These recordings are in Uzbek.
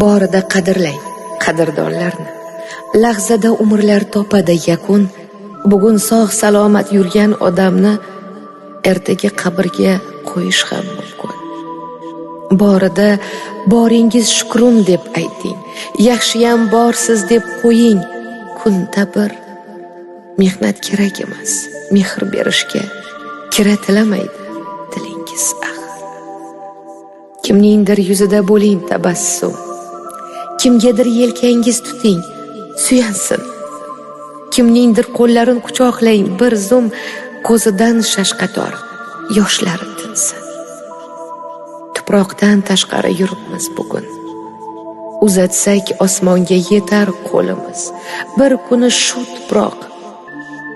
Borida qadrlang qadrdonlarni. Lahzada umrlar topadi yakun. Bugun sog' salomat yurgan odamni ertaga qabrga qo'yish ham mumkin. Borida boringiz shukrim deb ayting. Yaxshiyam borsiz deb qo'ying. Kunda bir mehnat kerak emas, mehr berishga kira tilamaydi tilingiz axir. Kimningdir yuzida bo'ling tabassum. Kimgadir yelkangiz tuting, suyansin. Kimningdir qo'llarini quchoqlang bir zum, ko'zidan shashqator yoshlari tinsin. Tuproqdan tashqari yuribmiz bugun. Uzatsak osmonga yetar qo'limiz. Bir kuni shu tuproq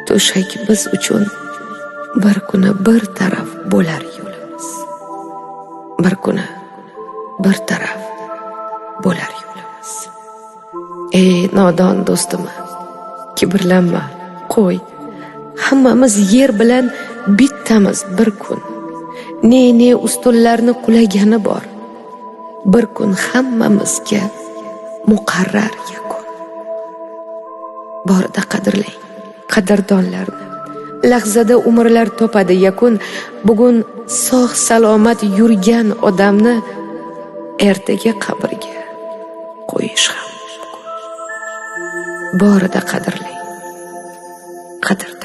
to'shak biz uchun, bir kuni bir taraf bo'lar yo'limiz. Bir kuni bir taraf bo'lar yo'limiz. Ey nodon do'stim, kibrlanma, qo'y. Hammamiz yer bilan bittamiz bir kun. Ne-ne ustunlarni qulagani bor. Bir kun hammamizga muqarrar yakun. Borida qadrlang qadrdonlarni. Lahzada umrlar topadi yakun. Bugun sog' salomat yurgan odamni ertaga qabrga qo'yish ham mumkin. Borida qadrlang qadrdonlarni.